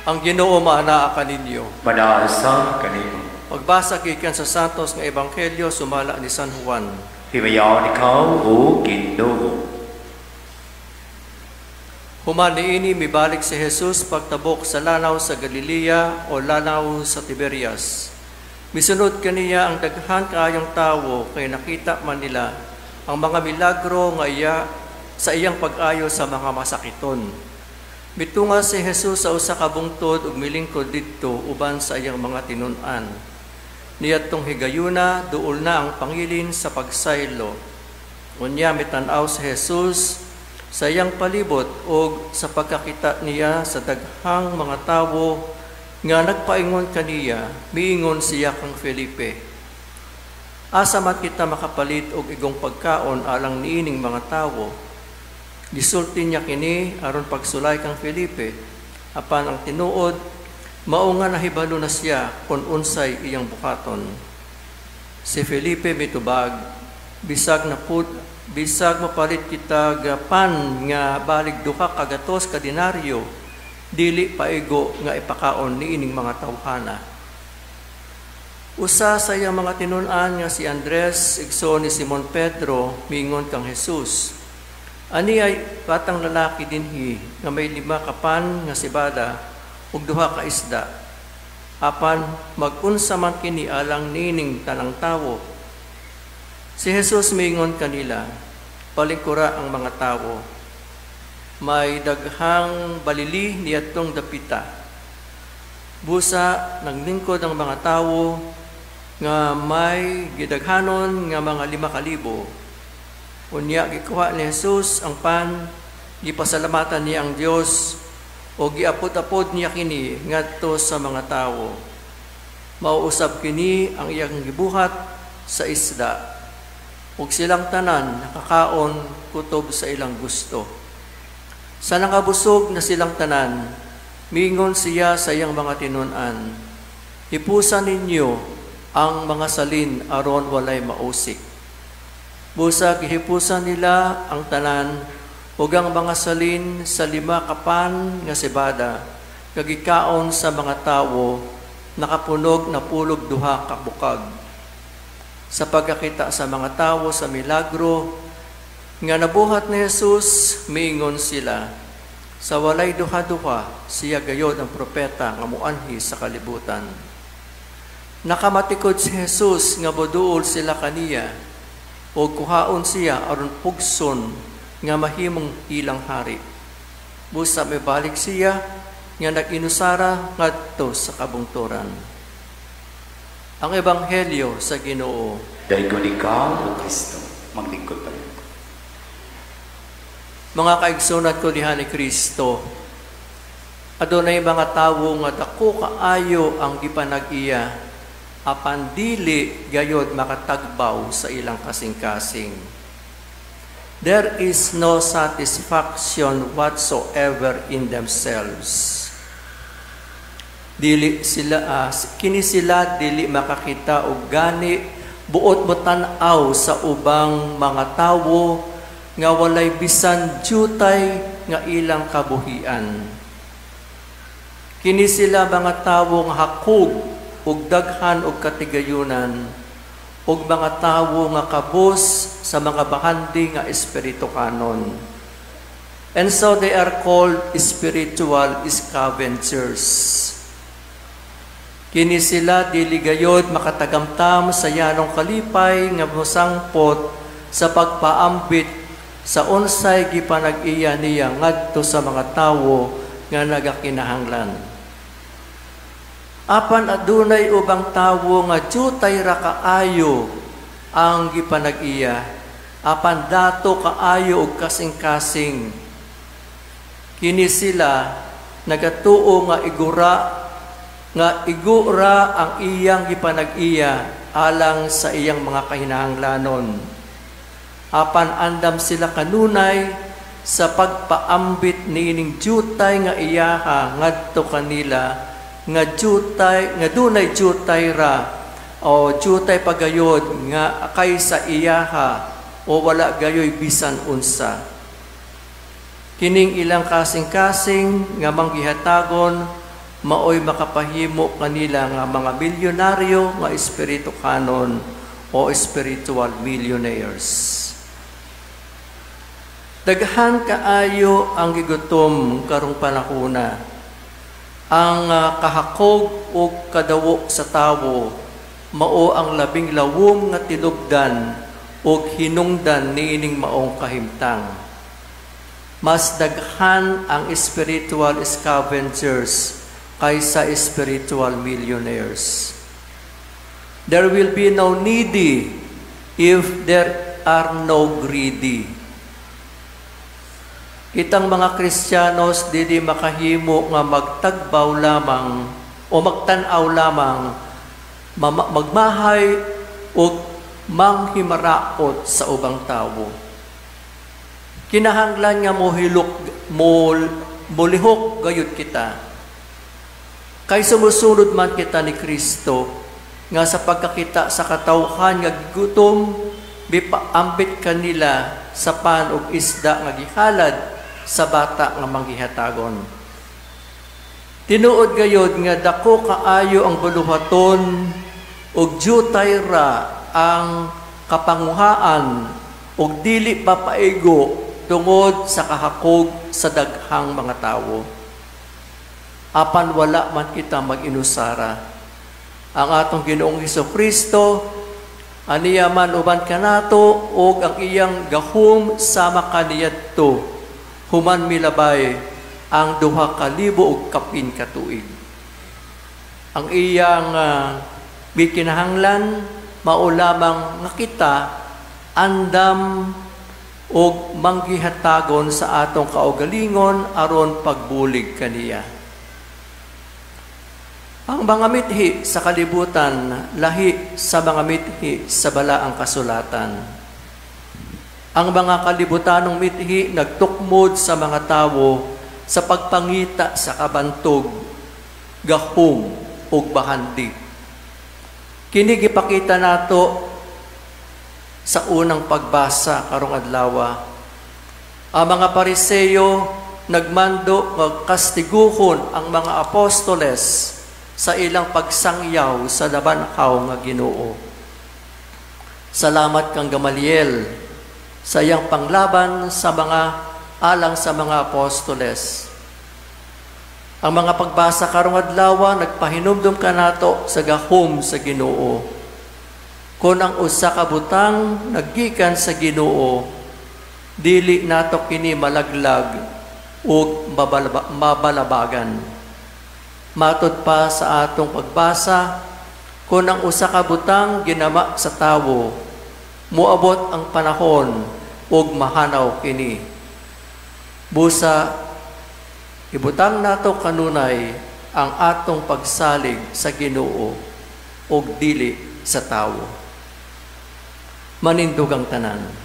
Ang Ginoo maanaa kaninyo. Manaa sab kanimo. Pagbasa gikan sa Santos nga Ebanghelyo sumala ni San Juan. Himayaon ikaw, O Ginoo. Human niini, mibalik si Jesus pagtabok sa lanaw sa Galilea o lanaw sa Tiberias. Misunod kaniya ang daghan kaayong tawo kay nakita man nila ang mga milagro nga iya sa iyang pag-ayo sa mga masakiton. Mitunga si Jesus sa usa ka bungtod ug milingkod didto uban sa iyang mga tinun-an. Niadtong higayuna, duol na ang pangilin sa pagsaylo. Unya mitan-aw si Jesus sa iyang palibot ug sa pagkakita niya sa daghang mga tawo nga nagpaingon kaniya, miingon siya kang Felipe, "Asa man kita makapalit og igong pagkaon alang niining mga tawo?" Gisulti niya kini aron pagsulay kang Felipe, apan ang tinuod mao nga nahibalo na siya kung unsay iyang buhaton. Si Felipe mitubag, "Bisag na pud bisag mapalit kita ga pan nga balig 200 ka denaryo, dili paigo nga ipakaon niining mga tawhana." Usa sa iyang mga tinun-an nga si Andres, igsoon ni Simon Pedro, miingon kang Jesus, "Ani ay batang lalaki dinhi nga may 5 ka pan nga sibada ug 2 ka isda. Apan mag-unsa man kini alang niining tanang tawo?" Si Jesus miingon kanila, "Palingkura ang mga tawo." May daghang balili niadtong dapita. Busa naglingkod ang mga tawo nga may gidaghanon nga mga 5,000. Unya gikuha ni Jesus ang pan, gipasalamatan niya ang Dios o giapod-apod niya kini ngadto sa mga tawo. Mao usab kini ang iyang gibuhat sa isda. Ug silang tanan nakakaon kutob sa ilang gusto. Sa nakabusog na silang tanan, mingon siya sa iyang mga tinun-an, "Hipusa ninyo ang mga salin aron walay mausik." Busa gihipusan nila ang tanan ug ang mga salin sa 5 ka pan nga sebada nga gikaon sa mga tawo nakapunog 62 ka bukag. Sa pagkakita sa mga tawo sa milagro nga nabuhat ni Jesus, miingon sila, "Sa walay duha-duha, siya gayod ang propeta nga muanhi sa kalibutan." Nakamatikod si Jesus nga moduol sila kaniya o kuhaon siya aron pugson nga mahimong ilang hari. Busa mibalik siya nga nag-inusara ngadto sa kabungturan. Ang Ebanghelyo sa Ginoo. Daygon ikaw, O Kristo, maglingkod pa rin. Mga kaigsunan ko diha ni Kristo, adunay mga tawo nga dako kaayo ang gipanag-iya apan dili gayod makatagbaw sa ilang kasing-kasing. There is no satisfaction whatsoever in themselves. Dili sila kini sila dili makakita og gani buot mo tan-aw sa ubang mga tawo nga walay bisan jutay nga ilang kabuhian. Kini sila mga tawo nga hakog ug daghan og katigayunan ug mga tawo nga kabus sa mga bahandi nga espirituhanon. And so they are called spiritual scavengers. Kini sila dili gayod makatagamtam sa yanong kalipay nga mosangpot sa pagpaambit sa unsay gipanag-iya niya ngadto sa mga tawo nga nagakinahanglan. Apan adunay ubang tawo nga jutay ra kaayo ang gipanag-iya, apan dato kaayo og kasing-kasing. Kini sila nagatuo nga igura ang iyang gipanag-iya alang sa iyang mga kahinahanglanon. Apan andam sila kanunay sa pagpaambit niining jutay nga iyaha ngadto kanila nga jutay nga dunay jutay ra o jutay pagayod nga kaysa iyaha o wala gayoy bisan unsa. Kining ilang kasing-kasing nga manggihatagon maoy makapahimo kanila nga mga milyonaryo nga espirituhanon o spiritual millionaires. Daghan kaayo ang gigutom karong panahona. Ang kahakog ug kadawo sa tawo mao ang labing lawom nga tinubdan ug hinungdan niining maong kahimtang. Mas daghan ang spiritual scavengers kaysa spiritual millionaires. There will be no needy if there are no greedy. Kitang mga Kristiyanos dili makahimo nga magtagbaw lamang o magtan-aw lamang, magmahay o manghimaraot sa ubang tawo. Kinahanglan nga mohilok mo molihok gayud kita. Kay sumusunod man kita ni Kristo nga sa pagkakita sa katawhan nga gigutom, mipaambit kanila sa pan ug isda nga gihalad sa bata nga manggihatagon. Tinuod gayod nga dako kaayo ang buluhaton ug jutay ra ang kapanguhaan ug dili papaigo tungod sa kahakog sa daghang mga tawo. Apan wala man kita mag-inusara. Ang atong Ginoong Hesus Kristo aniya man uban kanato ug ang iyang gahom sama kaniadto human milabay ang 2000 ug kapin ka tuig. Ang iyang gikinahanglan mao lamang nga kita andam og manggihatagon sa atong kaugalingon aron pagbulig kaniya. Ang mga mithi sa kalibutan lahi sa mga mithi sa Balaang Kasulatan. Ang mga kalibutanong mithi nagtukmod sa mga tawo sa pagpangita sa kabantog, gahom ug bahandi. Kini gipakita nato sa unang pagbasa karong adlaw. Ang mga Pariseyo nagmando nga kastiguhon ang mga apostoles sa ilang pagsangyaw sa nabanhaw nga Ginoo. Salamat kang Gamaliel sa iyang panglaban sa mga alang sa mga apostoles. Ang mga pagbasa karong adlaw nagpahinumdum kanato sa gahom sa Ginoo. Kung ang usa ka butang naggikan sa Ginoo, dili nato kini malaglag ug mabalabagan. Matud pa sa atong pagbasa, kung ang usa ka butang ginama sa tawo, moabot ang panahon ug mahanaw kini. Busa ibutang nato kanunay ang atong pagsalig sa Ginoo ug dili sa tawo. Manindog ang tanan.